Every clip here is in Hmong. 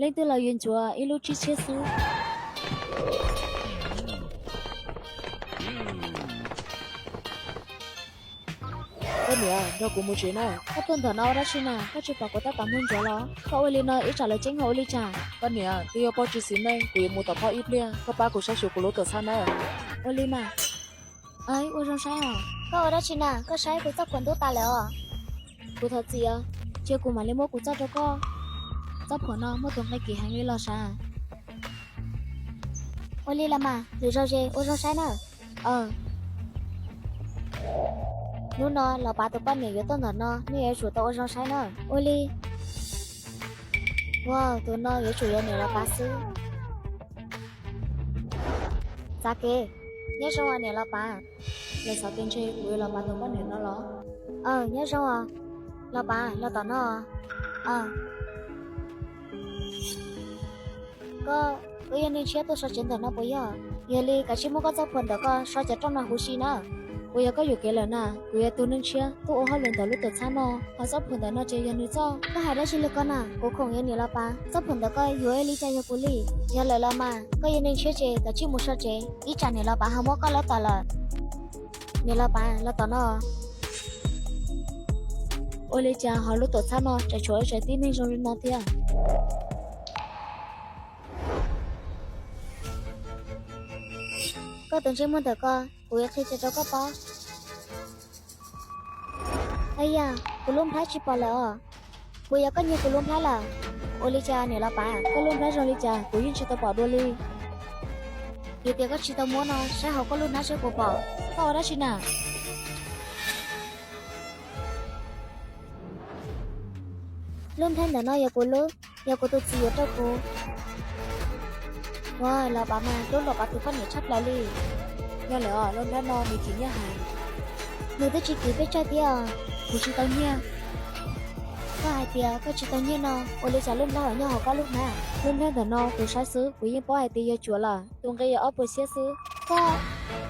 Leej twg los yuav ncuav ib lub tsib txhiab xwb. Koj niam, nrog kuv mus tsev na. Koj tuaj ntawm no ua dab tsi na? Koj tsis pom kuv tab tom muag ncuav los? Koj ua li no ib tsam lawv ceeb ho ua li cas? Koj niam, twb yog Pob tsis xis neej, kuv yuav mus tom Pob ib pliag. Koj pab kuv saib xyuas kuv lub tuam txhab na. Ua li mas. Ua zoo saib os. Koj ua dab tsi na? Koj saib kuv txoj phuam ntub tas lawm os. Kuv thov txim os, cia kuv mam li muab kuv txoj rau koj. Txoj phuam no muaj tus nqi kim heev li los sav. Ua li los mas, lwm zaus ces ua zoo saib na. Hnub no los pav tus poj niam yuav tuaj ntawm no, nej yuav tsum tau ua zoo saib na. Ua li. Wow, tus no yuav tsum yog niam los pav xwb. Txav kev. Nyob zoo os niam los pav. Los xav tias ntshe kuv yog los pav tus poj niam no los? Nyob zoo os. Los pav, los tom no. Koj, koj yog neeg tshiab tuaj so tsev ntawm no puas yog? Yog li kav tsij muab koj txoj phuam ntawm koj so cov rooj no huv si na. Puas yog koj yuam kev lawm na? Kuv yog tus neeg tshiab tuaj ua hauj lwm ntawm lub tuam txhab no, ho txoj phuam ntawm no ces yog nws txoj. Koj hais dab tsi li ko na? Kuv khoom yog niam los pav, txoj phuam ntawm koj yuav ua li cas yog kuv li? Yog lawm los mas, koj yog neeg tshiab ces kav tsij mus so tsev, ib tsam niam los pav ho muab koj lawb tom lawm. Niam los pav, los tom no. Ua li cas ho lub tuam txhab no tseem tshuav ib tsev tib neeg zoo li no thiab? Koj tus ntsej muag ntawm ko, kuv yuav qhia tsis rau koj paub. Aya, kuv lub nplhaib tsis pom lawm os. Puas yog koj nyiag kuv lub nplhaib lawm? Ua li cas niam los pav, koj lub nplhaib zoo li cas kuv yeej tsis tau pom dua li. Yog tias koj tsis tau muab no, saib hauv koj lub hnab seb puas pom. Koj ua dab tsi na? Lub nplhaib ntawm no yog kuv lub, yog kuv tus txiv yuav rau kuv. Ua los pav mas hlub los pav tus poj niam tshaj plaws li. Yog lawm os, lub nplhaib no nws kim nyiaj heev. Nws twb tsis kim peb tsawg thiab os. Kuv tsis tau nyiaj. Koj hais tias koj tsis tau nyiaj no, ua li cas lub nplhaib ho nyob hauv koj lub hnab? Lub nplhaib ntawm no kuv saib xwb kuv yeej paub hais tias yog cuav lawm, tus nqi yog ob puas txhiab xwb. Koj,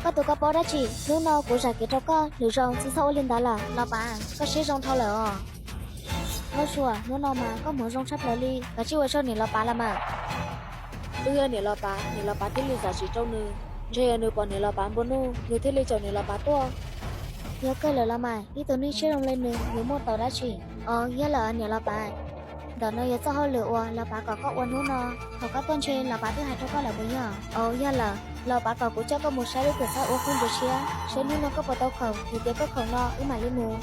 koj tus koj paub dab tsi? Hnub no kuv zam kev rau koj, lwm zaus tsis txhob ua li ntawd lawm. Los pav, koj siab zoo dhau lawm os. Loj Sua, hnub no mas koj hmoov zoo tshaj plaws li, kav tsij ua tsaug niam los pav los mas. Twb yog niam los pav, niam los pav thiaj li zam txim rau nws. Ntshe yog nws pom niam los pav nplua nuj, nws thiaj li caum niam los pav tuaj. Yog kawg lawm los mas, ib tug neeg siab zoo li nws yuav muaj tau dab tsi? Os, yog lawm niam los pav. Ntawm no yog txoj hauj lwm uas los pav kom koj ua hnub no. Thaum koj tuaj ntshe los pav twb hais rau koj lawm puas yog? Os, yog lawm, los pav kom kuv coj koj mus saib lub tuam txhab ua khoom ntsia siab, saib hnub no koj puas tau khoom, yog tias koj khoom no wb mam li mus.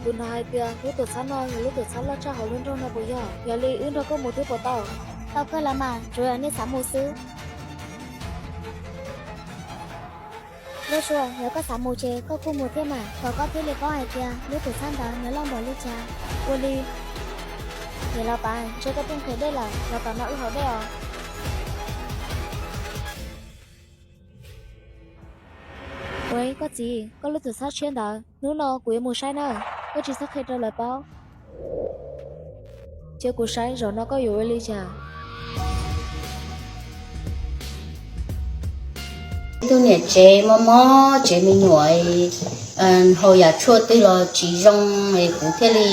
Kuv hnov hais tias lub tuam txhab no yog lub tuam txhab loj tshaj hauv lub nroog no puas yog? Yog li wb nrog koj mus thiab puas tau? Tau kawg los mas, tsuav yog nej xav mus xwb. Loj Sua, yog koj xav mus ces koj kuj mus thiab mas, kom koj thiaj li paub hais tias lub tuam txhab ntawd nws loj npaum li cas. Ua li. Niam los pav, ntshe koj twb nqhis dej lawm, los tom no wb haus dej os. Ua, koj txiv, koj lub tuam txhab tshiab ntawd, hnub no kuv yuav mus saib na, koj tsis txhob qhia rau lawv paub. Cia kuv saib zaum no koj yuav ua li cas. Ib tug niam tsev mob mob tsev me nyuam, haus yam tshuaj twg los tsis zoo, kuv thiaj li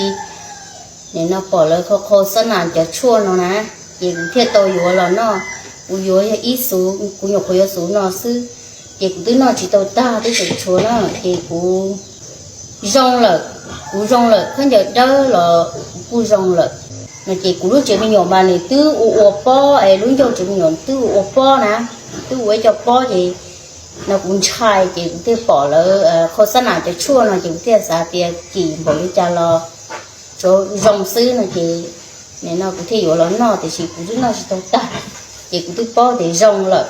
nim no pom lawv qhau qhau xab nas cov tshuaj no na, ces kuv thiaj tau yuav los noj. Kuv yuav yog ib xuv, kuv nyuam qhuav yuav xuv no xwb, ces kuv twb noj tsis tau tag twb tseem tshuav na, ces kuv zoo lawm, kuv zoo lawm, khaub ncaws dawb los kuv kuj zoo lawm. No ces kuv lub tsev me nyuam mas nws twb ua ua pob es lub ncauj tsev me nyuam twb ua ua pob na, twb ua ib co pob ces no kuv ntshai ces kuv thiaj pom lawv qhau xab nas cov tshuaj no ces kuv thiaj xav tias kim npaum li cas los tsuav zoo xwb no ces nim no kuv thiaj yuav los noj tiam sis kuv twb noj tsis tau tag, ces kuv twb paub tias zoo lawm.